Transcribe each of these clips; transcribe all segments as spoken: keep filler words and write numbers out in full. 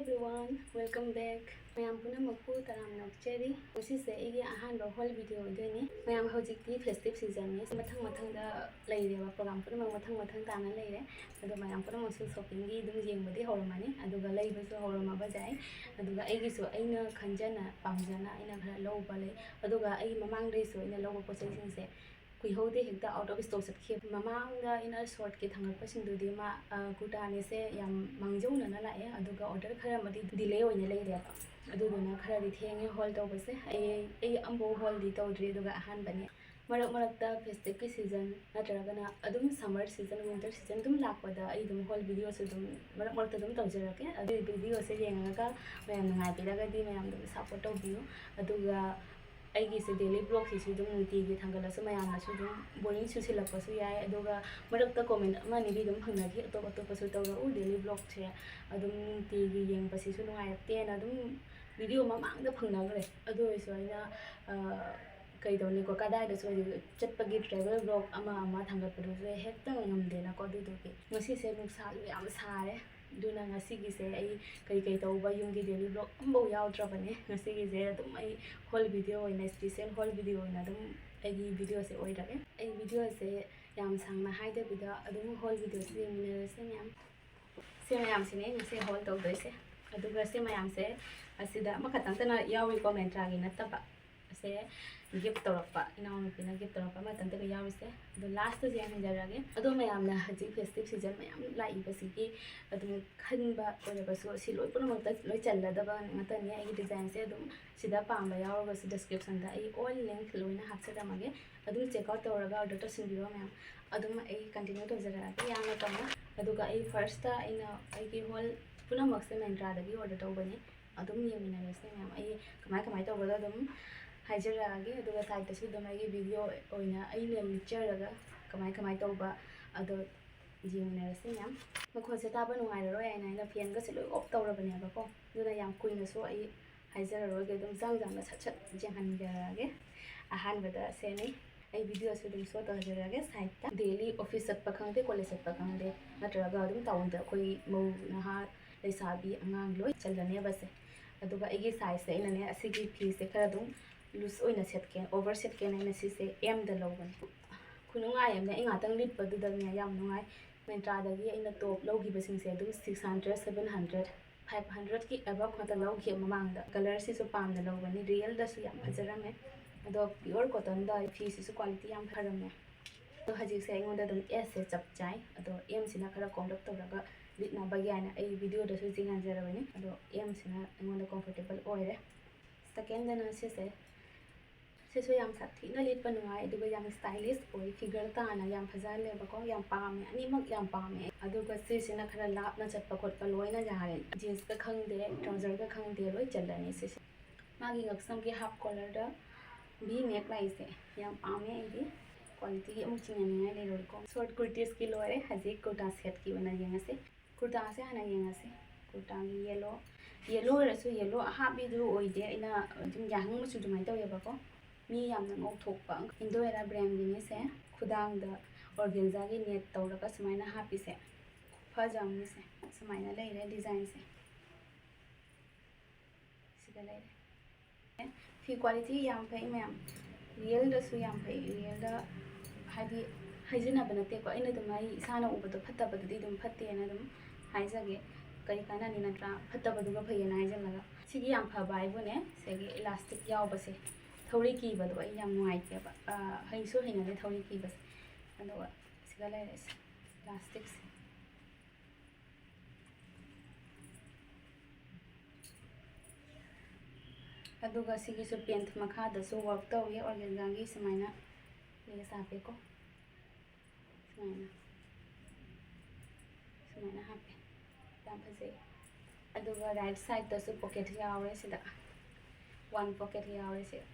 Everyone, welcome back. ꯃꯌꯥꯝ ꯄꯨꯝꯅꯃꯛꯄꯨ ꯇꯔꯥꯝꯅ ꯑꯣꯛꯆꯔꯤ꯫ ꯉꯁꯤꯁꯦ ꯑꯩꯒꯤ ꯑꯍꯥꯟꯕ ꯍꯣꯜ ꯚꯤꯗꯤꯑꯣ ꯑꯣꯏꯗꯣꯏꯅꯤ꯫ ꯃꯌꯥꯝ, ꯍꯧꯖꯤꯛꯇꯤ ꯐꯦꯁꯇꯤꯚ ꯁꯤꯖꯟꯅꯤ, ꯃꯊꯪ ꯃꯊꯪꯗ ꯂꯩꯔꯦꯕ, ꯄ꯭ꯔꯣꯒ꯭ꯔꯥꯝ ꯄꯨꯝꯅꯃꯛ ꯃꯊꯪ ꯃꯊꯪ ꯇꯥꯅ ꯂꯩꯔꯦ꯫ ꯑꯗꯣ ꯃꯌꯥꯝ ꯄꯨꯝꯅꯃꯛꯁꯨ ꯁꯣꯞꯄꯤꯡꯒꯤ ꯑꯗꯨꯝ ꯌꯦꯡꯕꯗꯤ ꯍꯧꯔꯝꯃꯅꯤ, ꯑꯗꯨꯒ ꯂꯩꯕꯁꯨ ꯍꯧꯔꯝꯃꯕ ꯌꯥꯏ꯫ ꯑꯗꯨꯒ ꯑꯩꯒꯤꯁꯨ ꯑꯩꯅ ꯈꯟꯖꯅ ꯄꯥꯝꯖꯅ ꯑꯩꯅ ꯈꯔ ꯂꯧꯕ ꯂꯩ꯫ ꯑꯗꯨꯒ ꯑꯩ ꯃꯃꯥꯡꯗꯩꯁꯨ ꯑꯩꯅ ꯂꯧꯕ ꯄꯣꯠ ꯆꯩꯁꯤꯡꯁꯦ ꯀꯨꯏꯍꯧꯗꯦ, ꯍꯦꯛꯇ ꯑꯥꯎꯠ ꯑꯣꯐ ꯁ꯭ꯇꯣꯛ ꯆꯠꯈꯤ꯫ ꯃꯃꯥꯡꯗ ꯏꯟꯅꯔ ꯁꯣꯔꯠꯀꯤ ꯊꯥꯡꯒꯠꯄꯁꯤꯡꯗꯨꯗꯤ ꯃꯥ, ꯑ, ꯀꯨꯔꯇꯥꯅꯤꯁꯦ ꯌꯥꯝ ꯃꯥꯡꯖꯧꯅꯅ ꯂꯥꯛꯑꯦ, ꯑꯗꯨꯒ ꯑꯣꯔꯗꯔ ꯈꯔ ꯑꯃꯗꯤ ꯗꯤꯂꯦ ꯑꯣꯏꯅ ꯂꯩꯔꯦꯕ꯫ ꯑꯗꯨꯗꯨꯅ ꯈꯔꯗꯤ ꯊꯦꯡꯉꯦ ꯍꯣꯜ ꯇꯧꯕꯁꯦ꯫ ꯑꯩ, ꯑꯩ ꯑꯝꯐꯥꯎ ꯍꯣꯜꯗꯤ ꯇꯧꯗ꯭ꯔꯤ, ꯑꯗꯨꯒ ꯑꯍꯥꯟꯕꯅꯦ꯫ ꯃꯔꯛ ꯃꯔꯛꯇ ꯐꯦꯁꯇꯤꯚꯀꯤ ꯁꯤꯖꯟ ꯅꯠꯇ꯭ꯔꯒꯅ ꯑꯗꯨꯝ ꯁꯝꯃꯔ ꯁꯤꯖꯟ, ꯋꯤꯟꯇꯔ ꯁꯤꯖꯟ ꯑꯗꯨꯝ ꯂꯥꯛꯄꯗ ꯑꯩ ꯑꯗꯨꯝ ꯍꯣꯜ ꯚꯤꯗꯤꯑꯣꯁꯨ ꯑꯗꯨꯝ ꯃꯔꯛ ꯃꯔꯛꯇ ꯑꯗꯨꯝ ꯇꯧꯖꯔꯛꯀꯦ꯫ ꯑꯗꯨꯒꯤ ꯚꯤꯗꯤꯑꯣꯁꯦ ꯌꯦꯡꯉꯒ ꯃꯌꯥꯝ ꯅꯨꯡꯉꯥꯏꯕꯤꯔꯒꯗꯤ ꯃꯌꯥꯝ ꯑꯗꯨꯝ ꯁꯞꯄꯣꯔꯠ ꯇꯧꯕꯤꯌꯨ꯫ ꯑꯗꯨꯒ ꯑꯩꯒꯤꯁꯦ ꯗꯦꯂꯤ ꯕ꯭ꯂꯣꯒꯁꯤꯁꯨ ꯑꯗꯨꯝ ꯅꯨꯡꯇꯤꯒꯤ ꯊꯥꯡꯒꯠꯂꯁꯨ ꯃꯌꯥꯝꯅꯁꯨ ꯑꯗꯨꯝ ꯕꯣꯔꯤꯡ ꯆꯨꯁꯤꯜꯂꯛꯄꯁꯨ ꯌꯥꯏ꯫ ꯑꯗꯨꯒ ꯃꯔꯛꯇ ꯀꯣꯃꯦꯟ ꯑꯃ ꯑꯅꯤꯗꯤ ꯑꯗꯨꯝ ꯐꯪꯅꯈꯤ, "ꯑꯇꯣꯞ ꯑꯇꯣꯞꯄꯁꯨ ꯇꯧꯔꯛꯎ, ꯗꯦꯂꯤ ꯕ꯭ꯂꯣꯒꯁꯦ ꯑꯗꯨꯝ ꯅꯨꯡꯇꯤꯒꯤ ꯌꯦꯡꯕꯁꯤꯁꯨ ꯅꯨꯡꯉꯥꯏꯔꯛꯇꯦꯅ" ꯑꯗꯨꯝ ꯚꯤꯗꯤꯑꯣ ꯃꯃꯥꯡꯗ ꯐꯪꯅꯈ꯭ꯔꯦ꯫ ꯑꯗꯨ ꯑꯣꯏꯔꯁꯨ ꯑꯩꯅ, ꯑ, ꯀꯩꯗꯧꯅꯤꯀꯣ, ꯀꯗꯥꯏꯗꯁꯨ ꯍꯧꯖꯤꯛ ꯆꯠꯄꯒꯤ ꯇ꯭ꯔꯦꯚꯦꯜ ꯕ꯭ꯂꯣꯒ ꯑꯃ ꯑꯃ ꯊꯥꯡꯒꯠꯄꯗꯨꯁꯨ ꯍꯦꯛꯇ ꯉꯝꯗꯦꯅꯀꯣ꯫ ꯑꯗꯨꯗꯨꯒꯤ ꯉꯁꯤꯁꯦ ꯅꯨꯡꯁꯥꯁꯨ ꯌꯥꯝ ꯁꯥꯔꯦ, ꯑꯗꯨꯅ ꯉꯁꯤꯒꯤꯁꯦ ꯑꯩ ꯀꯩꯀꯩ ꯇꯧꯕ ꯌꯨꯝꯒꯤ ꯗꯦꯂꯤ ꯕ꯭ꯂꯣꯒ ꯑꯃꯐꯥꯎ ꯌꯥꯎꯗ꯭ꯔꯕꯅꯦ꯫ ꯉꯁꯤꯒꯤꯁꯦ ꯑꯗꯨꯝ ꯑꯩ ꯍꯣꯜ ꯚꯤꯗꯤꯑꯣ ꯑꯣꯏꯅ, ꯁ꯭ꯄꯦꯁꯦꯜ ꯍꯣꯜ ꯚꯤꯗꯤꯑꯣ ꯑꯣꯏꯅ ꯑꯗꯨꯝ ꯑꯩꯒꯤ ꯚꯤꯗꯤꯑꯣꯁꯦ ꯑꯣꯏꯔꯒꯦ꯫ ꯑꯩ ꯚꯤꯗꯤꯑꯣꯁꯦ ꯌꯥꯝ ꯁꯥꯡꯅ ꯍꯥꯏꯗꯕꯤꯗ ꯑꯗꯨꯝ ꯍꯣꯜ ꯚꯤꯗꯤꯑꯣꯁꯦ ꯌꯦꯡꯃꯤꯟꯅꯔꯁꯦ ꯃꯌꯥꯝ꯫ ꯁꯤ ꯃꯌꯥꯝꯁꯤꯅꯦ ꯉꯁꯤ ꯍꯣꯜ ꯇꯧꯗꯣꯏꯁꯦ꯫ ꯑꯗꯨꯒ ꯁꯤ ꯃꯌꯥꯝꯁꯦ ꯑꯁꯤꯗ ꯑꯃꯈꯛꯇꯪꯇꯅ ꯌꯥꯎꯔꯤꯀꯣ, ꯃꯦꯟꯇ꯭ꯔꯥꯒꯤ ꯅꯠꯇꯕ꯫ ꯑꯁꯦ ꯒꯤꯐ ꯇꯧꯔꯛꯄ, ꯏꯅꯥꯎꯅꯨꯄꯤꯅ ꯒꯤꯐ ꯇꯧꯔꯛꯄ ꯑꯃꯇꯪꯗꯒ ꯌꯥꯎꯔꯤꯁꯦ꯫ ꯑꯗꯣ ꯂꯥꯁꯇꯁꯨ ꯌꯥꯝ ꯍꯦꯟꯖꯔꯒꯦ꯫ ꯑꯗꯣ ꯃꯌꯥꯝꯅ ꯍꯧꯖꯤꯛ ꯐꯦꯁꯇꯤꯚ ꯁꯤꯖꯟ ꯃꯌꯥꯝ ꯂꯥꯛꯏꯕꯁꯤꯒꯤ ꯑꯗꯨꯝ ꯈꯟꯕ ꯑꯣꯏꯔꯒꯁꯨ, ꯁꯤ ꯂꯣꯏ ꯄꯨꯝꯅꯃꯛꯇ ꯂꯣꯏ ꯆꯜꯂꯗꯕ ꯉꯥꯛꯇꯅꯤ꯫ ꯑꯩꯒꯤ ꯗꯤꯖꯥꯏꯟꯁꯦ ꯑꯗꯨꯝ ꯁꯤꯗ ꯄꯥꯝꯕ ꯌꯥꯎꯔꯒꯁꯨ ꯗꯤꯁꯀ꯭ꯔꯤꯞꯁꯟꯗ ꯑꯩ ꯑꯣꯜ ꯂꯤꯡꯛ ꯂꯣꯏꯅ ꯍꯥꯞꯆꯔꯝꯃꯒꯦ꯫ ꯑꯗꯨꯝ ꯆꯦꯛ ꯑꯥꯎꯠ ꯇꯧꯔꯒ ꯑꯣꯔꯗꯔ ꯇꯧꯁꯤꯟꯕꯤꯔꯣ ꯃꯌꯥꯝ꯫ ꯑꯗꯨꯝ ꯑꯩ ꯀꯟꯇꯤꯅ꯭ꯌꯨ ꯇꯧꯖꯔꯛꯑꯒꯦ ꯌꯥꯝꯅ ꯇꯞꯅ꯫ ꯑꯗꯨꯒ ꯑꯩ ꯐꯥꯔꯁꯇ ꯑꯩꯅ ꯑꯩꯒꯤ ꯍꯣꯜ ꯄꯨꯝꯅꯃꯛꯁꯦ ꯃꯦꯟꯇ꯭ꯔꯥꯗꯒꯤ ꯑꯣꯔꯗꯔ ꯇꯧꯕꯅꯤ꯫ ꯑꯗꯨꯝ ꯌꯦꯡꯃꯤꯟꯅꯔꯁꯦ ꯃꯌꯥꯝ꯫ ꯑꯩ ꯀꯃꯥꯏ ꯀꯃꯥꯏ ꯇꯧꯕꯗꯣ ꯑꯗꯨꯝ ꯍꯥꯏꯖꯔꯛꯑꯒꯦ, ꯑꯗꯨꯒ ꯁꯥꯏꯠꯇꯁꯨ ꯑꯗꯨꯝ ꯑꯩꯒꯤ ꯚꯤꯗꯤꯑꯣ ꯑꯣꯏꯅ ꯑꯩꯅ ꯂꯤꯠꯆꯔꯒ ꯀꯃꯥꯏ ꯀꯃꯥꯏ ꯇꯧꯕ ꯑꯗꯣ ꯌꯦꯡꯃꯤꯟꯅꯔꯁꯦ ꯃꯌꯥꯝ꯫ ꯃꯈꯣꯟꯁꯦ ꯇꯥꯕ ꯅꯨꯡꯉꯥꯏꯔꯔꯣꯏ ꯍꯥꯏꯅ ꯑꯩꯅ ꯐꯦꯟꯒꯁꯦ ꯂꯣꯏ ꯑꯣꯐ ꯇꯧꯔꯕꯅꯦꯕꯀꯣ, ꯑꯗꯨꯅ ꯌꯥꯝ ꯀꯨꯏꯅꯁꯨ ꯑꯩ ꯍꯥꯏꯖꯔꯔꯣꯏꯒꯦ, ꯑꯗꯨꯝ ꯆꯪ ꯆꯪꯅ ꯁꯠ ꯁꯠ ꯌꯦꯡꯍꯟꯖꯔꯛꯑꯒꯦ꯫ ꯑꯍꯥꯟꯕꯗ ꯁꯦꯅꯤ꯫ ꯑꯩ ꯚꯤꯗꯤꯑꯣꯁꯨ ꯑꯗꯨꯝ ꯁꯣ ꯇꯧꯖꯔꯛꯑꯒꯦ ꯁꯥꯏꯠꯇ꯫ ꯗꯦꯂꯤ ꯑꯣꯐꯤꯁ ꯆꯠꯄ ꯈꯪꯗꯦ, ꯀꯣꯂꯦꯖ ꯆꯠꯄ ꯈꯪꯗꯦ, ꯅꯠꯇ꯭ꯔꯒ ꯑꯗꯨꯝ ꯇꯥꯎꯟꯗ ꯑꯩꯈꯣꯏ ꯃꯧ ꯅꯍꯥ ꯂꯩꯁꯥꯕꯤ ꯑꯉꯥꯡ ꯂꯣꯏ ꯆꯜꯂꯅꯦꯕ ꯁꯦ꯫ ꯑꯗꯨꯒ ꯑꯩꯒꯤ ꯁꯥꯏꯖꯁꯦ ꯑꯩꯅꯅꯦ ꯑꯁꯤꯒꯤ ꯐꯤꯁꯦ ꯈꯔ ꯑꯗꯨꯝ ꯂꯨꯖ ꯑꯣꯏꯅ ꯁꯦꯠꯀꯦ, ꯑꯣꯚꯔ ꯁꯦꯠꯀꯦꯅ ꯑꯩꯅ ꯁꯤꯁꯦ ꯑꯦꯝꯗ ꯂꯧꯕꯅꯦ꯫ ꯈꯨꯅꯨꯡꯉꯥꯏ ꯑꯃꯅꯦ, ꯑꯩ ꯉꯥꯛꯇꯪ ꯂꯤꯠꯄꯗꯨꯗꯅꯦ ꯌꯥꯝ ꯅꯨꯡꯉꯥꯏ꯫ ꯃꯤꯟꯇ꯭ꯔꯥꯗꯒꯤ ꯑꯩꯅ ꯇꯣꯞ ꯂꯧꯈꯤꯕꯁꯤꯡꯁꯦ ꯑꯗꯨꯝ six hundred, seven hundred, five hundredꯀꯤ above ꯉꯥꯛꯇ ꯂꯧꯈꯤ ꯃꯃꯥꯡꯗ꯫ ꯀꯂꯔꯁꯤꯁꯨ ꯄꯥꯝꯅ ꯂꯧꯕꯅꯤ, ꯔꯤꯌꯦꯜꯗꯁꯨ ꯌꯥꯝ ꯐꯖꯔꯝꯃꯦ꯫ ꯑꯗꯣ ꯄꯤꯌꯣꯔ ꯀꯣꯇꯟꯗ ꯐꯤꯁꯤꯁꯨ ꯀ꯭ꯋꯥꯂꯤꯇꯤ ꯌꯥꯝ ꯐꯔꯝꯃꯦ꯫ ꯑꯗꯣ ꯍꯧꯖꯤꯛꯁꯦ ꯑꯩꯉꯣꯟꯗ ꯑꯗꯨꯝ ꯑꯦꯁꯁꯦ ꯆꯞ ꯆꯥꯏ꯫ ꯑꯗꯣ ꯑꯦꯝꯁꯤꯅ ꯈꯔ ꯀꯣꯝꯂꯞ ꯇꯧꯔꯒ ꯂꯤꯠꯅꯕꯒꯤ ꯍꯥꯏꯅ ꯑꯩ ꯚꯤꯗꯤꯑꯣꯗꯁꯨ ꯌꯦꯡꯍꯟꯖꯔꯕꯅꯤ꯫ ꯑꯗꯣ ꯑꯦꯝꯁꯤꯅ ꯑꯩꯉꯣꯟꯗ ꯀꯝꯐꯣꯔꯇꯦꯕꯜ ꯑꯣꯏꯔꯦ꯫ ꯁꯦꯀꯦꯟꯗꯅ ꯁꯤꯁꯦ꯫ ꯁꯤꯁꯨ ꯌꯥꯝ ꯁꯥꯊꯤꯅ ꯂꯤꯠꯄ ꯅꯨꯡꯉꯥꯏ, ꯑꯗꯨꯒ ꯌꯥꯝ stylish ꯑꯣꯏ, ꯐꯤꯒꯔ ꯇꯥꯅ ꯌꯥꯝ ꯐꯖꯍꯜꯂꯦꯕꯀꯣ꯫ ꯌꯥꯝ ꯄꯥꯝꯃꯦ, ꯑꯅꯤꯃꯛ ꯌꯥꯝ ꯄꯥꯝꯃꯦ꯫ ꯑꯗꯨꯒ ꯁꯤꯁꯤꯅ ꯈꯔ ꯂꯥꯞꯅ ꯆꯠꯄ ꯈꯣꯠꯄ ꯂꯣꯏꯅ ꯌꯥꯔꯦ, ꯖꯤꯟꯁꯀ ꯈꯪꯗꯦ, ꯇ꯭ꯔꯥꯎꯖꯔꯒ ꯈꯪꯗꯦ, ꯂꯣꯏ ꯆꯜꯂꯅꯤ ꯁꯤꯁꯦ꯫ ꯃꯥꯒꯤ ꯉꯛꯁꯝꯒꯤ ꯍꯥꯞ ꯀꯣꯂꯔꯗ ꯚꯤ ꯅꯦꯛ ꯂꯥꯛꯏꯁꯦ ꯌꯥꯝ ꯄꯥꯝꯃꯦ ꯑꯩꯗꯤ꯫ ꯀ꯭ꯋꯥꯂꯤꯇꯤ ꯑꯃꯨꯛ ꯆꯤꯡꯅꯅꯤꯡꯉꯥꯏ ꯂꯩꯔꯣꯏꯀꯣ꯫ ꯁꯣꯔꯠ ꯀꯨꯔꯇꯤꯁꯀꯤ ꯂꯣꯏꯔꯦ, ꯍꯧꯖꯤꯛ ꯀꯨꯔꯇꯥ ꯁꯦꯠꯀꯤ ꯑꯣꯏꯅ ꯌꯦꯡꯉꯁꯤ꯫ ꯀꯨꯔꯇꯥꯁꯦ ꯍꯥꯟꯅ ꯌꯦꯡꯉꯁꯤ꯫ ꯀꯨꯔꯇꯥꯒꯤ ꯌꯦꯂꯣ, ꯌꯦꯂꯣ ꯑꯣꯏꯔꯁꯨ ꯌꯦꯂꯣ ꯑꯍꯥꯕꯤꯗꯨ ꯑꯣꯏꯗꯦ, ꯑꯩꯅ ꯑꯗꯨꯝ ꯌꯥꯍꯪ ꯃꯆꯨ ꯑꯗꯨꯃꯥꯏꯅ ꯇꯧꯋꯦꯕꯀꯣ꯫ ꯃꯤ ꯌꯥꯝꯅ ꯉꯧꯊꯣꯛꯄ꯫ ꯏꯟꯗꯣ ꯑꯦꯔꯥ ꯕ꯭ꯔꯦꯟꯒꯤꯅꯤ ꯁꯦ꯫ ꯈꯨꯗꯥꯡꯗ ꯑꯣꯔꯒꯦꯟꯖꯥꯒꯤ ꯅꯦꯠ ꯇꯧꯔꯒ ꯁꯨꯃꯥꯏꯅ ꯍꯥꯞꯄꯤꯁꯦ꯫ ꯈꯨꯐꯖ ꯑꯃꯅꯤ ꯁꯦ꯫ ꯁꯨꯃꯥꯏꯅ ꯂꯩꯔꯦ ꯗꯤꯖꯥꯏꯟꯁꯦ꯫ ꯁꯤꯗ ꯂꯩꯔꯦ꯫ ꯐꯤ ꯀ꯭ꯋꯥꯂꯤꯇꯤ ꯌꯥꯝ ꯐꯩ ꯃꯌꯥꯝ, ꯔꯤꯌꯦꯜꯗꯁꯨ ꯌꯥꯝ ꯐꯩ꯫ ꯔꯤꯌꯦꯜꯗ ꯍꯥꯏꯗꯤ ꯍꯥꯏꯖꯤꯟꯅꯕ ꯅꯠꯇꯦꯀꯣ, ꯑꯩꯅ ꯑꯗꯨꯝ ꯑꯩ ꯏꯁꯥꯅ ꯎꯕꯗꯣ ꯐꯠꯇꯕꯗꯨꯗꯤ ꯑꯗꯨꯝ ꯐꯠꯇꯦꯅ ꯑꯗꯨꯝ ꯍꯥꯏꯖꯒꯦ꯫ ꯀꯔꯤ ꯀꯥꯟꯅꯅꯤ ꯅꯠꯇ꯭ꯔꯥ, ꯐꯠꯇꯕꯗꯨꯒ ꯐꯩꯌꯦꯅ ꯍꯥꯏꯖꯤꯜꯂꯒ꯫ ꯁꯤꯒꯤ ꯌꯥꯝ ꯐꯕ ꯍꯥꯏꯕꯨꯅꯦ, ꯁꯤꯒꯤ ꯏꯂꯥꯁꯇꯤꯛ ꯌꯥꯎꯕꯁꯦ, ꯊꯧꯔꯤ ꯀꯤꯕꯗꯣ ꯑꯩ ꯌꯥꯝ ꯅꯨꯡꯉꯥꯏꯇꯦꯕ꯫ ꯑ, ꯍꯩꯁꯨ ꯍꯩꯅꯗꯦ ꯊꯧꯔꯤ ꯀꯤꯕꯁꯦ꯫ ꯑꯗꯨꯒ ꯁꯤꯒ ꯂꯩꯔꯦ ꯏꯂꯥꯁꯇꯤꯛꯁꯦ꯫ ꯑꯗꯨꯒ ꯁꯤꯒꯤꯁꯨ ꯄꯦꯟꯠ ꯃꯈꯥꯗꯁꯨ ꯋꯥꯔꯛ ꯇꯧꯏ ꯑꯣꯔꯒꯦꯟꯖꯥꯒꯤ ꯁꯨꯃꯥꯏꯅ ꯂꯦꯁ ꯍꯥꯞꯄꯦꯀꯣ꯫ ꯁꯨꯃꯥꯏꯅ, ꯁꯨꯃꯥꯏꯅ ꯍꯥꯞꯄꯦ꯫ ꯌꯥꯝ ꯐꯖꯩ꯫ ꯑꯗꯨꯒ ꯔꯥꯏꯠ ꯁꯥꯏꯗꯇꯁꯨ ꯄꯣꯀꯦꯠ ꯌꯥꯎꯔꯦ ꯁꯤꯗ꯫ ꯋꯥꯟ ꯄꯣꯀꯦꯠ ꯌꯥꯎꯔꯦ ꯁꯤꯗ꯫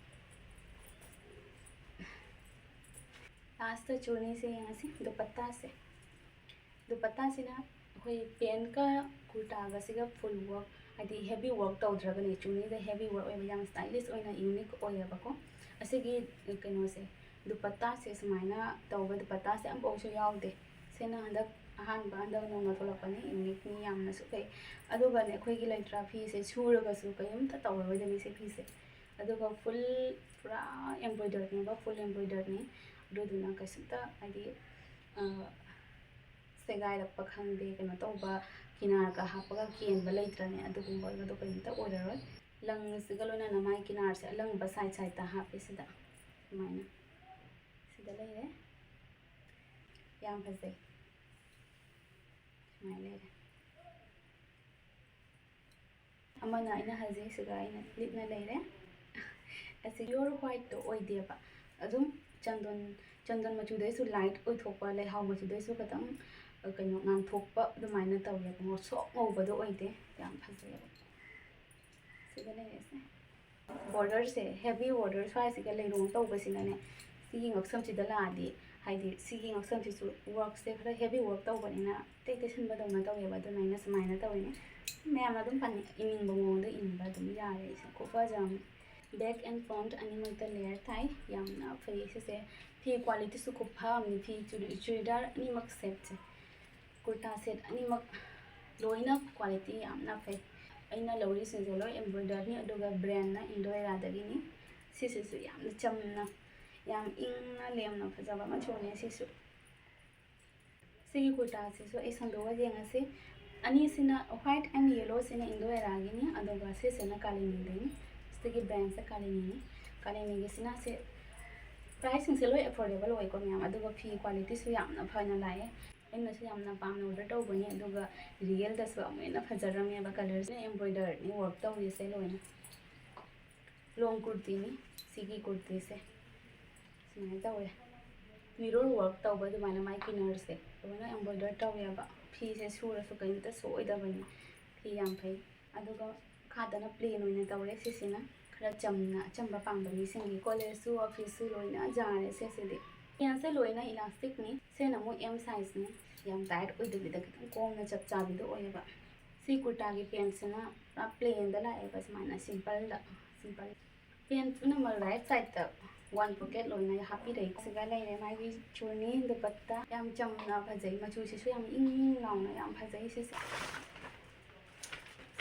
ꯂꯥꯁꯇ ꯆꯨꯔꯅꯤꯁꯦ ꯌꯦꯡꯉꯁꯤ, ꯗꯨꯄꯠꯇꯥꯁꯦ꯫ ꯗꯨꯄꯠꯇꯥꯁꯤꯅ ꯑꯩꯈꯣꯏ ꯄꯦꯟꯠꯀ ꯀꯨꯔꯇꯥꯒꯁꯤꯒ ꯐꯨꯜ ꯋꯥꯔꯛ, ꯍꯥꯏꯗꯤ ꯍꯦꯚꯤ ꯋꯥꯔꯛ ꯇꯧꯗ꯭ꯔꯒꯅꯦ, ꯆꯨꯔꯅꯤꯗ ꯍꯦꯚꯤ ꯋꯥꯔꯛ ꯑꯣꯏꯕ, ꯌꯥꯝ stylish ꯑꯣꯏꯅ unique ꯑꯣꯏꯌꯦꯕꯀꯣ꯫ ꯑꯁꯤꯒꯤ ꯀꯩꯅꯣꯁꯦ, ꯗꯨꯄꯠꯇꯥꯁꯦ ꯁꯨꯃꯥꯏꯅ ꯇꯧꯕ ꯗꯨꯄꯠꯇꯥꯁꯦ ꯑꯝꯐꯥꯎꯁꯨ ꯌꯥꯎꯗꯦ꯫ ꯁꯤꯅ ꯍꯟꯗꯛ ꯑꯍꯥꯟꯕ ꯍꯟꯗꯛ ꯅꯧꯅ ꯊꯣꯛꯂꯛꯄꯅꯤ, ꯌꯨꯅꯤꯛꯅꯤ, ꯌꯥꯝꯅꯁꯨ ꯐꯩ꯫ ꯑꯗꯨꯒꯅꯦ, ꯑꯩꯈꯣꯏꯒꯤ ꯂꯩꯇ꯭ꯔꯥ, ꯐꯤꯁꯦ ꯁꯨꯔꯒꯁꯨ ꯀꯩꯝꯇ ꯇꯧꯔꯔꯣꯏꯗꯕꯅꯤ ꯁꯤ ꯐꯤꯁꯦ꯫ ꯑꯗꯨꯒ ꯐꯨꯜ ꯄꯨꯔꯥ ꯑꯦꯝꯕ꯭ꯔꯣꯏꯗꯔꯅꯦꯕ, ꯐꯨꯜ ꯑꯦꯝꯕ꯭ꯔꯣꯏꯗꯔꯅꯤ꯫ ꯑꯗꯨꯗꯨꯅ ꯀꯩꯁꯨꯝꯇ ꯍꯥꯏꯗꯤ, ꯑ, ꯁꯦꯒꯥꯏꯔꯛꯄ ꯈꯪꯗꯦ, ꯀꯩꯅꯣ ꯇꯧꯕ, ꯀꯤꯅꯥꯔꯒ ꯍꯥꯞꯄꯒ ꯀꯦꯟꯕ ꯂꯩꯇ꯭ꯔꯅꯦ, ꯑꯗꯨꯒꯨꯝꯕꯒꯗꯣ ꯀꯩꯝꯇ ꯑꯣꯏꯔꯔꯣꯏ꯫ ꯂꯪꯁꯤꯒ ꯂꯣꯏꯅꯅ ꯃꯥꯏ ꯀꯤꯅꯥꯔꯁꯦ ꯑꯂꯪꯕ ꯁꯥꯏꯠ ꯁꯥꯏꯠꯇ ꯍꯥꯞꯄꯦ ꯁꯤꯗ꯫ ꯁꯨꯃꯥꯏꯅ ꯁꯤꯗ ꯂꯩꯔꯦ꯫ ꯌꯥꯝ ꯐꯖꯩ꯫ ꯁꯨꯃꯥꯏꯅ ꯂꯩꯔꯦ꯫ ꯑꯃꯅ ꯑꯩꯅ ꯍꯧꯖꯤꯛ ꯁꯤꯗ ꯑꯩꯅ ꯂꯤꯠꯅ ꯂꯩꯔꯦ꯫ ꯑꯁꯤ pure whiteꯇꯣ ꯑꯣꯏꯗꯦꯕ, ꯑꯗꯨꯝ ꯆꯟꯗꯣꯟ, ꯆꯟꯗꯣꯟ ꯃꯆꯨꯗꯩꯁꯨ light ꯑꯣꯏꯊꯣꯛꯄ, ꯂꯩꯍꯥꯎ ꯃꯆꯨꯗꯩꯁꯨ ꯈꯤꯇꯪ, ꯑ, ꯀꯩꯅꯣ, ꯉꯥꯟꯊꯣꯛꯄ ꯑꯗꯨꯃꯥꯏꯅ ꯇꯧꯋꯦꯕ, ꯉꯧꯁꯣꯛ ꯉꯧꯕꯗꯣ ꯑꯣꯏꯗꯦ꯫ ꯌꯥꯝ ꯐꯖꯩꯌꯦꯕ꯫ ꯁꯤꯗ ꯂꯩꯔꯦꯁꯦ꯫ Borderꯁꯦ, heavy border ꯁ꯭ꯋꯥꯏꯁꯤꯒ ꯂꯩꯔꯣꯡ ꯇꯧꯕꯁꯤꯅꯅꯦ, ꯁꯤꯒꯤ ꯉꯛꯁꯝꯁꯤꯗ ꯂꯥꯛꯑꯗꯤ, ꯍꯥꯏꯗꯤ ꯁꯤꯒꯤ ꯉꯛꯁꯝꯁꯤꯁꯨ workꯁꯦ ꯈꯔ heavy work ꯇꯧꯕꯅꯤꯅ ꯇꯦꯛ ꯇꯦꯛꯁꯤꯟꯕꯗꯧꯅ ꯇꯧꯋꯦꯕ, ꯑꯗꯨꯅ ꯑꯩꯅ ꯁꯨꯃꯥꯏꯅ ꯇꯧꯋꯤꯅꯦ꯫ ꯃꯌꯥꯝꯅ ꯑꯗꯨꯝ ꯄꯥꯅꯤꯡ-, ꯏꯅꯤꯡꯕ ꯃꯑꯣꯡꯗ ꯏꯟꯕ ꯑꯗꯨꯝ ꯌꯥꯔꯦ ꯑꯩꯁꯦ꯫ ꯈꯨꯐꯖ ꯑꯃ꯫ Back and front ꯑꯅꯤꯃꯛꯇ layer ꯊꯥꯏ꯫ ꯌꯥꯝꯅ ꯐꯩ ꯁꯤꯁꯦ꯫ ꯐꯤ qualityꯁꯨ ꯈꯨꯐ ꯑꯃꯅꯤ꯫ ꯐꯤ ꯆꯨꯔꯤ-, ꯆꯨꯔꯤꯗꯥꯔ ꯑꯅꯤꯃꯛ setꯁꯦ, ꯀꯨꯔꯇꯥ set ꯑꯅꯤꯃꯛ ꯂꯣꯏꯅ quality ꯌꯥꯝꯅ ꯐꯩ꯫ ꯑꯩꯅ ꯂꯧꯔꯤꯁꯤꯡꯁꯦ ꯂꯣꯏ embroideredꯅꯤ, ꯑꯗꯨꯒ brandꯅ Indoeraꯗꯒꯤꯅꯤ꯫ ꯁꯤꯁꯤꯁꯨ ꯌꯥꯝꯅ ꯆꯝꯅ, ꯌꯥꯝ ꯏꯪꯅ ꯂꯦꯝꯅ ꯐꯖꯕ ꯃꯆꯨꯅꯦ ꯁꯤꯁꯨ꯫ ꯁꯤꯒꯤ ꯀꯨꯔꯇꯥꯁꯤꯁꯨ ꯑꯩ ꯁꯟꯗꯣꯛꯑ ꯌꯦꯡꯉꯁꯤ꯫ ꯑꯅꯤꯁꯤꯅ, white and yellowꯁꯤꯅ Indoeraꯒꯤꯅꯤ, ꯑꯗꯨꯒ ꯁꯤꯁꯤꯅ ꯀꯥꯂꯤꯅꯤꯗꯒꯤꯅꯤ꯫ ꯁꯤꯒꯤ brandꯁꯦ ꯀꯥꯂꯤꯅꯤꯅꯤ꯫ ꯀꯥꯂꯤꯅꯤꯒꯤꯁꯤꯅ ꯁꯤ priceꯁꯤꯡꯁꯦ ꯂꯣꯏ affordable ꯑꯣꯏꯀꯣ ꯃꯌꯥꯝ, ꯑꯗꯨꯒ ꯐꯤ qualityꯁꯨ ꯌꯥꯝꯅ ꯐꯅ ꯂꯥꯛꯑꯦ꯫ ꯑꯩꯅꯁꯨ ꯌꯥꯝꯅ ꯄꯥꯝꯅ order ꯇꯧꯕꯅꯤ, ꯑꯗꯨꯒ realꯗꯁꯨ ꯑꯃꯨꯛ ꯍꯦꯟꯅ ꯐꯖꯔꯝꯃꯦꯕ꯫ Colourꯁꯤꯅ embroideredꯅꯤ work ꯇꯧꯔꯤꯁꯦ ꯂꯣꯏꯅ꯫ Long ꯀꯨꯔꯇꯤꯅꯤ ꯁꯤꯒꯤ ꯀꯨꯔꯇꯤꯁꯦ꯫ ꯁꯨꯃꯥꯏꯅ ꯇꯧꯋꯦ꯫ Mirror work ꯇꯧꯕ ꯑꯗꯨꯃꯥꯏꯅ ꯃꯥꯏ ꯀꯤꯅꯔꯁꯦ ꯂꯣꯏꯅ embroider ꯇꯧꯋꯦꯕ꯫ ꯐꯤꯁꯦ ꯁꯨꯔꯁꯨ ꯀꯔꯤꯝꯇ ꯁꯣꯛꯑꯣꯏꯗꯕꯅꯤ꯫ ꯐꯤ ꯌꯥꯝ ꯐꯩ꯫ ꯑꯗꯨꯒ ꯃꯈꯥꯗꯅ plain ꯑꯣꯏꯅ ꯇꯧꯔꯦ꯫ ꯁꯤꯁꯤꯅ ꯈꯔ ꯆꯝꯅ, ꯑꯆꯝꯕ ꯄꯥꯝꯕ ꯃꯤꯁꯤꯡꯒꯤ, collegeꯁꯨ officeꯁꯨ ꯂꯣꯏꯅ ꯌꯥꯔꯦ ꯁꯤꯁꯤꯗꯤ꯫ Pantꯁꯦ ꯂꯣꯏꯅ elasticꯅꯤ꯫ ꯁꯤꯅ ꯑꯃꯨꯛ M sizeꯅꯤ꯫ ꯌꯥꯝ tight ꯑꯣꯏꯗꯕꯤꯗ ꯈꯤꯇꯪ ꯀꯣꯝꯅ ꯆꯞ ꯆꯥꯕꯤꯗꯣ ꯑꯣꯏꯌꯦꯕ꯫ ꯁꯤ ꯀꯨꯔꯇꯥꯒꯤ pantꯁꯤꯅ ꯄꯨꯔꯥ plainꯗ ꯂꯥꯛꯑꯦꯕ, ꯁꯨꯃꯥꯏꯅ simpleꯗ, simple꯫ Pant ꯄꯨꯝꯅꯃꯛ right sideꯇ One pocket ꯂꯣꯏꯅ ꯍꯥꯞꯄꯤꯔꯛꯏ꯫ ꯁꯤꯒ ꯂꯩꯔꯦ ꯃꯥꯒꯤ ꯆꯨꯔꯅꯤ ꯗꯨꯄꯠꯇꯥ꯫ ꯌꯥꯝ ꯆꯝꯅ ꯐꯖꯩ, ꯃꯆꯨꯁꯤꯁꯨ ꯌꯥꯝ ꯏꯪ ꯏꯪ ꯂꯥꯎꯅ ꯌꯥꯝ ꯐꯖꯩ ꯁꯤꯁꯦ꯫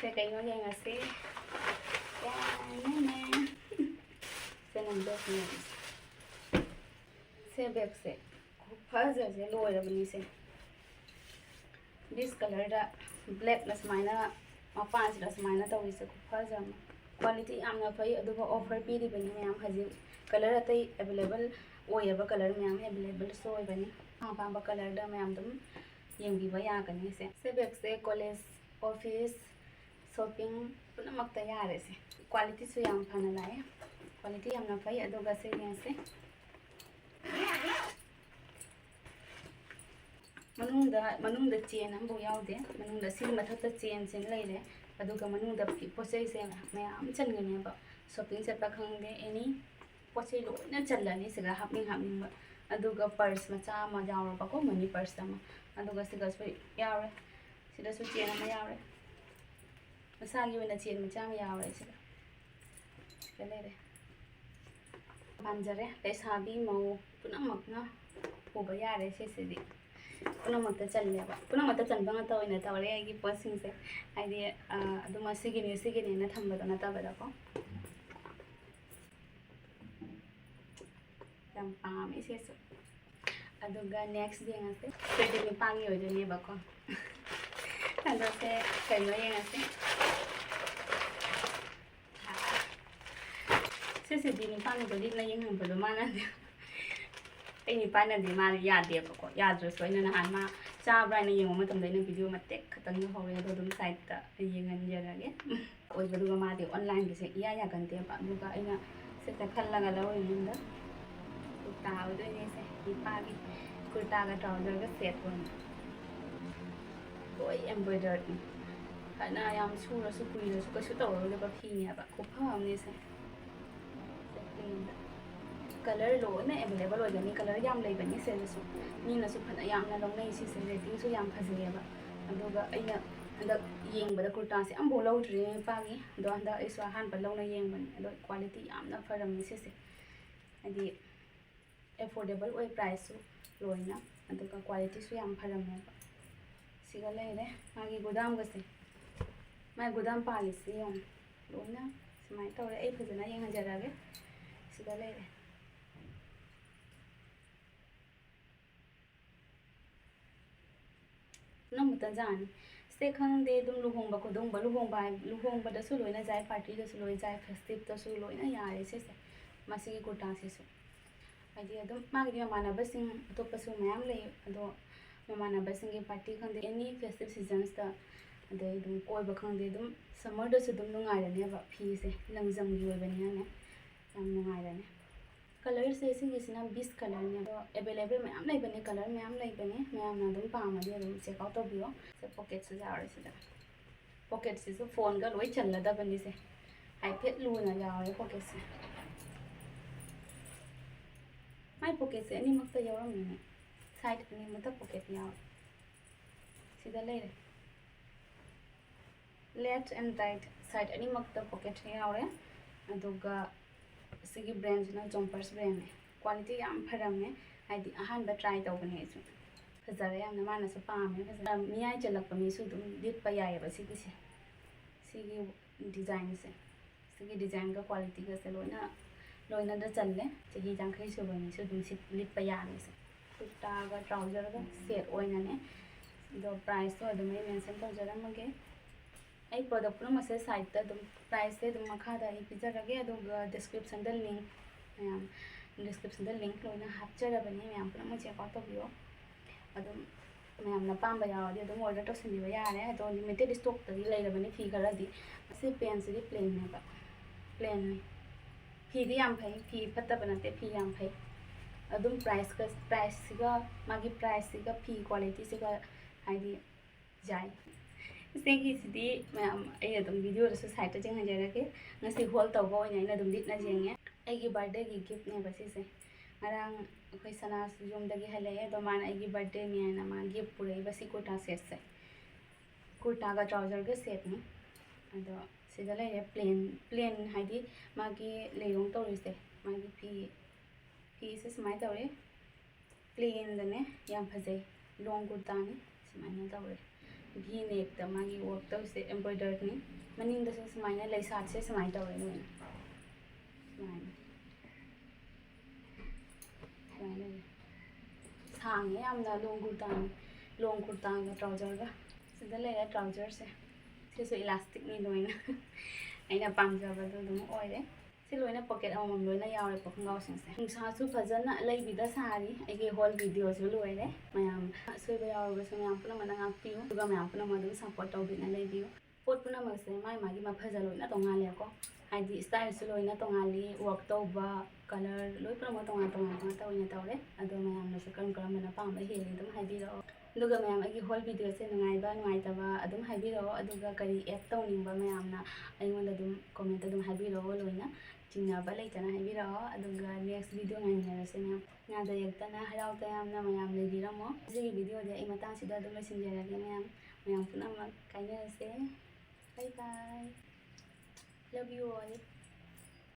ꯁꯦ ꯀꯩꯅꯣ ꯌꯦꯡꯉꯁꯦ꯫ ꯇꯦꯅꯦꯅꯦ꯫ ꯁꯦ ꯅꯪ ꯕꯦꯒ ꯌꯦꯡꯉꯁꯦ꯫ ꯁꯦ ꯕꯦꯒꯁꯦ ꯈꯨꯐꯖꯁꯦ ꯂꯣꯏꯔꯕꯅꯤꯁꯦ꯫ Beige colourꯗ blackꯅ ꯁꯨꯃꯥꯏꯅ ꯃꯄꯥꯟꯁꯤꯗ ꯁꯨꯃꯥꯏꯅ ꯇꯧꯔꯤꯁꯦ ꯈꯨꯐꯖ ꯑꯃ꯫ Quality ꯌꯥꯝꯅ ꯐꯩ, ꯑꯗꯨꯒ offer ꯄꯤꯔꯤꯕꯅꯤ ꯃꯌꯥꯝ꯫ ꯍꯧꯖꯤꯛ colour ꯑꯇꯩ available ꯑꯣꯏꯌꯦꯕ, colour ꯃꯌꯥꯝ availableꯁꯨ ꯑꯣꯏꯕꯅꯤ꯫ ꯑꯄꯥꯝ ꯑꯄꯥꯝꯕ colourꯗ ꯃꯌꯥꯝ ꯑꯗꯨꯝ ꯌꯦꯡꯕꯤꯕ ꯌꯥꯒꯅꯤ꯫ ꯁꯦ ꯁꯦ ꯕꯦꯒꯁꯦ college, office, shopping ꯄꯨꯝꯅꯃꯛꯇ ꯌꯥꯔꯦ꯫ ꯁꯦ qualityꯁꯨ ꯌꯥꯝ ꯐꯅ ꯂꯥꯛꯑꯦ, quality ꯌꯥꯝꯅ ꯐꯩ꯫ ꯑꯗꯨꯒ ꯁꯦ ꯌꯦꯡꯁꯦ꯫ ꯃꯅꯨꯡꯗ, ꯃꯅꯨꯡꯗ chain ꯑꯃꯐꯥꯎ ꯌꯥꯎꯗꯦ꯫ ꯃꯅꯨꯡꯗ ꯁꯤꯒꯤ ꯃꯊꯛꯇ chainꯁꯤꯅ ꯂꯩꯔꯦ, ꯑꯗꯨꯒ ꯃꯅꯨꯡꯗ ꯄꯣꯠ ꯆꯩꯁꯦ ꯃꯌꯥꯝ ꯆꯟꯒꯅꯦꯕ꯫ Shopping ꯆꯠꯄ ꯈꯪꯗꯦ, any ꯄꯣꯠ ꯆꯩ ꯂꯣꯏꯅ ꯆꯜꯂꯅꯤ ꯁꯤꯗ, ꯍꯥꯞꯅꯤꯡ ꯍꯥꯞꯅꯤꯡꯕ꯫ ꯑꯗꯨꯒ purse ꯃꯆꯥ ꯑꯃ ꯌꯥꯎꯔꯕꯀꯣ, money purse ꯑꯃ, ꯑꯗꯨꯒ ꯁꯤꯗꯁꯨ ꯌꯥꯎꯔꯦ꯫ ꯁꯤꯗꯁꯨ chain ꯑꯃ ꯌꯥꯎꯔꯦ꯫ ꯃꯁꯥꯒꯤ ꯑꯣꯏꯅ chain ꯃꯆꯥ ꯑꯃ ꯌꯥꯎꯔꯦ ꯁꯤꯗ꯫ ꯁꯤꯗ ꯂꯩꯔꯦ꯫ ꯄꯥꯝꯖꯔꯦ꯫ ꯂꯩꯁꯥꯕꯤ ꯃꯧ ꯄꯨꯝꯅꯃꯛꯅ ꯄꯨꯕ ꯌꯥꯔꯦ ꯁꯤꯁꯤꯗꯤ꯫ ꯄꯨꯝꯅꯃꯛꯇ ꯆꯜꯂꯦꯕ꯫ ꯄꯨꯝꯅꯃꯛꯇ ꯆꯟꯕ ꯉꯥꯛꯇ ꯑꯣꯏꯅ ꯇꯧꯔꯦ ꯑꯩꯒꯤ ꯄꯣꯠꯁꯤꯡꯁꯦ꯫ ꯍꯥꯏꯗꯤ, ꯑ, ꯑꯗꯨꯝ ꯁꯤꯒꯤꯅꯤ, ꯁꯤꯒꯤꯅꯤꯅ ꯊꯝꯕꯗꯣ ꯅꯠꯇꯕꯗꯀꯣ꯫ ꯌꯥꯝ ꯄꯥꯝꯃꯦ ꯁꯤꯁꯨ꯫ ꯑꯗꯨꯒ next ꯌꯦꯡꯉꯁꯦ꯫ ꯁꯤꯗꯤ ꯅꯨꯄꯥꯒꯤ ꯑꯣꯏꯗꯣꯏꯅꯦꯕꯀꯣ꯫ ꯑꯗꯣ ꯁꯦ ꯀꯩꯅꯣ ꯌꯦꯡꯉꯁꯦ꯫ ꯁꯤꯁꯤꯗꯤ ꯅꯨꯄꯥꯒꯤꯗꯣ ꯂꯤꯠꯅ ꯌꯦꯡꯍꯟꯕꯗꯣ ꯃꯥꯅꯗꯤ, ꯑꯩ ꯅꯨꯄꯥꯅꯗꯤ ꯃꯥꯗꯤ ꯌꯥꯗꯦꯕꯀꯣ꯫ ꯌꯥꯗ꯭ꯔꯁꯨ ꯑꯩꯅ ꯅꯍꯥꯟ ꯃꯥ ꯆꯥꯕ꯭ꯔꯥ ꯍꯥꯏꯅ ꯌꯦꯡꯕ ꯃꯇꯝꯗ ꯑꯩꯅ video ꯃꯇꯦꯛ ꯈꯛꯇꯪ ꯂꯧꯍꯧꯔꯦ, ꯑꯗꯣ ꯑꯗꯨꯝ sideꯇ ꯑꯩ ꯌꯦꯡꯍꯟꯖꯔꯒꯦ꯫ ꯑꯣꯏꯕꯗꯨꯒ ꯃꯥꯗꯤ onlineꯒꯤꯁꯦ ꯏꯌꯥ ꯌꯥꯒꯟꯗꯦꯕ꯫ ꯑꯗꯨꯒ ꯑꯩꯅ ꯁꯤꯁꯦ ꯈꯜꯂꯒ ꯂꯧꯔꯤꯅꯤ꯫ ꯍꯟꯗꯛ ꯀꯨꯔꯇꯥ ꯑꯣꯏꯗꯣꯏꯅꯦ ꯁꯦ, ꯅꯨꯄꯥꯒꯤ ꯀꯨꯔꯇꯥꯒ trouserꯒ set ꯑꯣꯏꯅ꯫ ꯂꯣꯏ embroideredꯅꯤ꯫ ꯐꯅ ꯌꯥꯝ ꯁꯨꯔꯁꯨ ꯀꯨꯏꯔꯁꯨ ꯀꯩꯁꯨ ꯇꯧꯔꯔꯣꯏꯗꯕ ꯐꯤꯅꯦꯕ꯫ ꯈꯨꯐ ꯑꯃꯅꯤ ꯁꯦ꯫ Colour ꯂꯣꯏꯅ available ꯑꯣꯏꯒꯅꯤ꯫ Colour ꯌꯥꯝ ꯂꯩꯕꯅꯤ ꯁꯤꯗꯁꯨ꯫ ꯃꯤꯅꯁꯨ ꯐꯅ ꯌꯥꯝꯅ ꯂꯧꯅꯩ ꯁꯤꯁꯦ, ratingꯁꯨ ꯌꯥꯝ ꯐꯖꯩꯌꯦꯕ꯫ ꯑꯗꯨꯒ ꯑꯩꯅ ꯍꯟꯗꯛ ꯌꯦꯡꯕꯗ ꯀꯨꯔꯇꯥꯁꯦ ꯑꯝꯐꯥꯎ ꯂꯧꯗ꯭ꯔꯤꯌꯦ ꯅꯨꯄꯥꯒꯤ꯫ ꯑꯗꯣ ꯍꯟꯗꯛ ꯑꯩꯁꯨ ꯑꯍꯥꯟꯕ ꯂꯧꯅ ꯌꯦꯡꯕꯅꯤ꯫ ꯑꯗꯣ quality ꯌꯥꯝꯅ ꯐꯔꯝꯃꯤ ꯁꯤꯁꯦ꯫ ꯍꯥꯏꯗꯤ affordable ꯑꯣꯏ, priceꯁꯨ ꯂꯣꯏꯅ, ꯑꯗꯨꯒ qualityꯁꯨ ꯌꯥꯝ ꯐꯔꯝꯃꯦꯕ꯫ ꯁꯤꯒ ꯂꯩꯔꯦ ꯃꯥꯒꯤ ꯒꯨꯗꯥꯝꯒꯁꯦ, ꯃꯥꯒꯤ ꯒꯨꯗꯥꯝ ꯄꯥꯜꯂꯤꯁꯤ ꯌꯦꯡꯉꯣ, ꯂꯣꯏꯅ ꯁꯨꯃꯥꯏꯅ ꯇꯧꯔꯦ꯫ ꯑꯩ ꯐꯖꯅ ꯌꯦꯡꯍꯟꯖꯔꯛꯑꯒꯦ꯫ ꯁꯤꯗ ꯂꯩꯔꯦ꯫ ꯑꯅꯝꯕ ꯇꯟꯖꯥꯅꯤ꯫ ꯁꯦ ꯈꯪꯗꯦ, ꯑꯗꯨꯝ ꯂꯨꯍꯣꯡꯕ ꯈꯨꯗꯣꯡꯕ, ꯂꯨꯍꯣꯡꯕ ꯍꯥꯏ-, ꯂꯨꯍꯣꯡꯕꯗꯁꯨ ꯂꯣꯏꯅ ꯌꯥꯏ, partyꯗꯁꯨ ꯂꯣꯏ ꯌꯥꯏ, festiveꯇꯁꯨ ꯂꯣꯏꯅ ꯌꯥꯔꯦ ꯁꯤꯁꯦ꯫ ꯃꯁꯤꯒꯤ ꯀꯨꯔꯇꯥꯁꯤꯁꯨ ꯍꯥꯏꯗꯤ ꯑꯗꯨꯝ ꯃꯥꯒꯤꯗꯤ ꯃꯃꯥꯟꯅꯕꯁꯤꯡ ꯑꯇꯣꯞꯄꯁꯨ ꯃꯌꯥꯝ ꯂꯩ, ꯑꯗꯣ ꯃꯃꯥꯟꯅꯕꯁꯤꯡꯒꯤ party ꯈꯪꯗꯦ, any festive seasonsꯇ, ꯑꯗꯩ ꯑꯗꯨꯝ ꯀꯣꯏꯕ ꯈꯪꯗꯦ, ꯑꯗꯨꯝ summerꯗꯁꯨ ꯑꯗꯨꯝ ꯅꯨꯡꯉꯥꯏꯔꯅꯦꯕ꯫ ꯐꯤꯁꯦ ꯂꯪꯖꯝꯒꯤ ꯑꯣꯏꯕꯅꯤꯅꯅꯦ ꯌꯥꯝ ꯅꯨꯡꯉꯥꯏꯔꯅꯤ꯫ Colourꯁꯦ ꯁꯤꯒꯤꯁꯤꯅ beige colourꯅꯦ, ꯑꯗꯣ available ꯃꯌꯥꯝ ꯂꯩꯕꯅꯦ, colour ꯃꯌꯥꯝ ꯂꯩꯕꯅꯦ, ꯃꯌꯥꯝꯅ ꯑꯗꯨꯝ ꯄꯥꯝꯃꯗꯤ ꯑꯗꯨꯝ check out ꯇꯧꯕꯤꯌꯣ꯫ ꯁꯦ pocketꯁꯨ ꯌꯥꯎꯔꯦ ꯁꯤꯗ꯫ Pocketꯁꯤꯁꯨ phoneꯒ ꯂꯣꯏ ꯆꯜꯂꯗꯕꯅꯤꯁꯦ꯫ ꯍꯥꯏꯐꯦꯠ ꯂꯨꯅ ꯌꯥꯎꯔꯦ pocketꯁꯦ꯫ ꯃꯥꯏ pocketꯁꯦ ꯑꯅꯤꯃꯛꯇ ꯌꯥꯎꯔꯝꯃꯤꯅꯦ꯫ Side ꯑꯅꯤꯃꯛꯇ pocket ꯌꯥꯎꯔꯦ꯫ ꯁꯤꯗ ꯂꯩꯔꯦ꯫ Left and right side ꯑꯅꯤꯃꯛꯇ pocket ꯌꯥꯎꯔꯦ꯫ ꯑꯗꯨꯒ ꯁꯤꯒꯤ brandꯁꯤꯅ Jumpers brandꯅꯦ꯫ Quality ꯌꯥꯝ ꯐꯔꯝꯃꯦ, ꯍꯥꯏꯗꯤ ꯑꯍꯥꯟꯕ try ꯇꯧꯕꯅꯦ ꯑꯩꯁꯨ꯫ ꯐꯖꯔꯦ ꯌꯥꯝꯅ, ꯃꯥꯅꯁꯨ ꯄꯥꯝꯃꯦ꯫ ꯐꯖꯅ ꯃꯤꯌꯥꯏ ꯆꯜꯂꯛꯄ ꯃꯤꯁꯨ ꯑꯗꯨꯝ ꯂꯤꯠꯄ ꯌꯥꯏꯌꯦꯕ ꯁꯤꯒꯤꯁꯦ꯫ ꯁꯤꯒꯤ designꯁꯦ, ꯁꯤꯒꯤ designꯒ qualityꯒꯁꯦ ꯂꯣꯏꯅ, ꯂꯣꯏꯅꯗ ꯆꯜꯂꯦ꯫ ꯆꯍꯤ ꯌꯥꯡꯈꯩ ꯁꯨꯕ ꯃꯤꯁꯨ ꯑꯗꯨꯝ ꯁꯤ ꯂꯤꯠꯄ ꯌꯥꯔꯦ ꯁꯦ꯫ ꯀꯨꯔꯇꯥꯒ trouserꯒ set ꯑꯣꯏꯅꯅꯦ꯫ ꯑꯗꯣ priceꯇꯣ ꯑꯗꯨꯝ ꯑꯩ mention ꯇꯧꯖꯔꯝꯃꯒꯦ꯫ ꯑꯩ product ꯄꯨꯝꯅꯃꯛꯁꯦ sideꯇ ꯑꯗꯨꯝ, priceꯁꯦ ꯑꯗꯨꯝ ꯃꯈꯥꯗ ꯑꯩ ꯄꯤꯖꯔꯒꯦ, ꯑꯗꯨꯒ descriptionꯗ link, ꯃꯌꯥꯝ descriptionꯗ link ꯂꯣꯏꯅ ꯍꯥꯞꯆꯔꯕꯅꯤ, ꯃꯌꯥꯝ ꯄꯨꯝꯅꯃꯛ check out ꯇꯧꯕꯤꯌꯣ꯫ ꯑꯗꯨꯝ ꯃꯌꯥꯝꯅ ꯑꯄꯥꯝꯕ ꯌꯥꯎꯔꯗꯤ ꯑꯗꯨꯝ order ꯇꯧꯁꯤꯟꯕꯤꯕ ꯌꯥꯔꯦ꯫ ꯑꯗꯣ limited stockꯇꯒꯤ ꯂꯩꯔꯕꯅꯤ ꯐꯤ ꯈꯔꯗꯤ꯫ ꯑꯁꯤ pantꯁꯤꯗꯤ plainꯅꯦꯕ, plainꯅꯤ꯫ ꯐꯤꯗꯤ ꯌꯥꯝ ꯐꯩ, ꯐꯤ ꯐꯠꯇꯕ ꯅꯠꯇꯦ, ꯐꯤ ꯌꯥꯝ ꯐꯩ꯫ ꯑꯗꯨꯝ priceꯀ, priceꯁꯤꯒ, ꯃꯥꯒꯤ priceꯁꯤꯒ ꯐꯤ qualityꯁꯤꯒ ꯍꯥꯏꯗꯤ ꯌꯥꯏ꯫ ꯏꯆꯦꯒꯤꯁꯤꯗꯤ ꯃꯌꯥꯝ ꯑꯩ ꯑꯗꯨꯝ videoꯗꯁꯨ sideꯇ ꯆꯤꯡꯍꯟꯖꯔꯒꯦ꯫ ꯉꯁꯤ haul ꯇꯧꯕ ꯑꯣꯏꯅ ꯑꯩꯅ ꯑꯗꯨꯝ ꯂꯤꯠꯅ ꯌꯦꯡꯉꯦ꯫ ꯑꯩꯒꯤ birthdayꯒꯤ giftꯅꯦꯕ ꯁꯤꯁꯦ꯫ ꯉꯔꯥꯡ ꯑꯩꯈꯣꯏ ꯁꯅꯥꯁꯨ ꯌꯨꯝꯗꯒꯤ ꯍꯜꯂꯛꯑꯦ, ꯑꯗꯣ ꯃꯥꯅ ꯑꯩꯒꯤ birthdayꯅꯦ ꯍꯥꯏꯅ ꯃꯥ gift ꯄꯨꯔꯛꯏꯕ ꯁꯤ ꯀꯨꯔꯇꯥ setꯁꯦ꯫ ꯀꯨꯔꯇꯥꯒ trouserꯒ setꯅꯤ꯫ ꯑꯗꯣ ꯁꯤꯗ ꯂꯩꯔꯦ plain, plain ꯍꯥꯏꯗꯤ ꯃꯥꯒꯤ ꯂꯩꯔꯣꯡ ꯇꯧꯔꯤꯁꯦ, ꯃꯥꯒꯤ ꯐꯤ ꯐꯤꯁꯦ ꯁꯨꯃꯥꯏꯅ ꯇꯧꯔꯦ, ꯄ꯭ꯂꯦꯟꯗꯅꯦ, ꯌꯥꯝ ꯐꯖꯩ꯫ ꯂꯣꯡ ꯀꯨꯔꯇꯥꯅꯤ꯫ ꯁꯨꯃꯥꯏꯅ ꯇꯧꯔꯦ, ꯚꯤ ꯅꯦꯛꯇ ꯃꯥꯒꯤ ꯋꯥꯔꯛ ꯇꯧꯁꯦ, ꯑꯦꯝꯕ꯭ꯔꯣꯏꯗꯔꯅꯤ꯫ ꯃꯅꯤꯡꯗꯁꯨ ꯁꯨꯃꯥꯏꯅ ꯂꯩꯁꯥꯠꯁꯦ ꯁꯨꯃꯥꯏꯅ ꯇꯧꯔꯦ ꯂꯣꯏꯅ꯫ ꯁꯨꯃꯥꯏꯅ ꯁꯨꯃꯥꯏꯅ ꯂꯩꯔꯦ꯫ ꯁꯥꯡꯉꯦ ꯌꯥꯝꯅ꯫ ꯂꯣꯡ ꯀꯨꯔꯇꯥꯅꯤ꯫ ꯂꯣꯡ ꯀꯨꯔꯇꯥꯒ ꯇ꯭ꯔꯥꯎꯖꯔꯒ꯫ ꯁꯤꯗ ꯂꯩꯔꯦ ꯇ꯭ꯔꯥꯎꯖꯔꯁꯦ꯫ ꯁꯤꯁꯨ ꯏꯂꯥꯁꯇꯤꯛꯅꯤ ꯂꯣꯏꯅ꯫ ꯑꯩꯅ ꯄꯥꯝꯖꯕꯗꯣ ꯑꯗꯨꯝ ꯑꯣꯏꯔꯦ꯫ ꯁꯤ ꯂꯣꯏꯅ ꯄꯣꯀꯦꯠ ꯑꯃꯃꯝ ꯂꯣꯏꯅ ꯌꯥꯎꯔꯦꯀꯣ ꯈꯣꯡꯒ꯭ꯔꯥꯎꯁꯤꯡꯁꯦ꯫ ꯅꯨꯡꯁꯥꯁꯨ ꯐꯖꯅ ꯂꯩꯕꯤꯗ ꯁꯥꯔꯤ꯫ ꯑꯩꯒꯤ ꯍꯣꯜ ꯚꯤꯗꯤꯑꯣꯁꯨ ꯂꯣꯏꯔꯦ꯫ ꯃꯌꯥꯝ ꯑꯁꯣꯏꯕ ꯌꯥꯎꯔꯕꯁꯨ ꯃꯌꯥꯝ ꯄꯨꯝꯅꯃꯛꯅ ꯉꯥꯛꯄꯤꯌꯨ, ꯑꯗꯨꯒ ꯃꯌꯥꯝ ꯄꯨꯝꯅꯃꯛ ꯑꯗꯨꯝ ꯁꯞꯄꯣꯔꯠ ꯇꯧꯕꯤꯅ ꯂꯩꯕꯤꯌꯨ꯫ ꯄꯣꯠ ꯄꯨꯝꯅꯃꯛꯁꯦ ꯃꯥꯒꯤ ꯃꯥꯒꯤ ꯃꯐꯖ ꯂꯣꯏꯅ ꯇꯣꯡꯉꯥꯜꯂꯦꯀꯣ꯫ ꯍꯥꯏꯗꯤ ꯁ꯭ꯇꯥꯏꯜꯁꯨ ꯂꯣꯏꯅ ꯇꯣꯡꯉꯥꯜꯂꯤ, ꯋꯥꯔꯛ ꯇꯧꯕ, ꯀꯂꯔ ꯂꯣꯏ ꯄꯨꯝꯅꯃꯛ ꯇꯣꯉꯥꯟ ꯇꯣꯉꯥꯟꯕ ꯉꯥꯛꯇ ꯑꯣꯏꯅ ꯇꯧꯔꯦ꯫ ꯑꯗꯣ ꯃꯌꯥꯝꯅꯁꯨ ꯀꯔꯝ ꯀꯔꯝꯕꯅ ꯄꯥꯝꯕ ꯍꯦꯜꯂꯤ ꯑꯗꯨꯝ ꯍꯥꯏꯕꯤꯔꯛꯑꯣ꯫ ꯑꯗꯨꯒ ꯃꯌꯥꯝ ꯑꯩꯒꯤ ꯍꯣꯜ ꯚꯤꯗꯤꯑꯣꯁꯦ ꯅꯨꯡꯉꯥꯏꯕ ꯅꯨꯡꯉꯥꯏꯇꯕ ꯑꯗꯨꯝ ꯍꯥꯏꯕꯤꯔꯛꯑꯣ꯫ ꯑꯗꯨꯒ ꯀꯔꯤ ꯑꯦꯗ ꯇꯧꯅꯤꯡꯕ ꯃꯌꯥꯝꯅ ꯑꯩꯉꯣꯟꯗ ꯑꯗꯨꯝ ꯀꯣꯃꯦꯟꯇ ꯑꯗꯨꯝ ꯍꯥꯏꯕꯤꯔꯛꯑꯣ꯫ ꯂꯣꯏꯅ ꯆꯤꯡꯅꯕ ꯂꯩꯇꯅ ꯍꯥꯏꯕꯤꯔꯛꯑꯣ꯫ ꯑꯗꯨꯒ ꯅꯦꯛꯁ ꯚꯤꯗꯤꯑꯣ ꯉꯥꯏꯃꯤꯟꯅꯔꯁꯦ ꯃꯌꯥꯝ꯫ ꯉꯥꯗ ꯌꯦꯛꯇꯅ ꯍꯔꯥꯎ ꯇꯌꯥꯝꯅ ꯃꯌꯥꯝ ꯂꯩꯕꯤꯔꯝꯃꯣ꯫ ꯉꯁꯤꯒꯤ ꯚꯤꯗꯤꯑꯣꯗꯤ ꯑꯩ ꯃꯇꯥꯡꯁꯤꯗ ꯑꯗꯨꯝ ꯂꯣꯏꯁꯤꯟꯖꯔꯒꯦ ꯃꯌꯥꯝ꯫ ꯃꯌꯥꯝ ꯄꯨꯝꯅꯃꯛ ꯀꯥꯏꯅꯔꯁꯦ꯫ Bye bye. Love you all.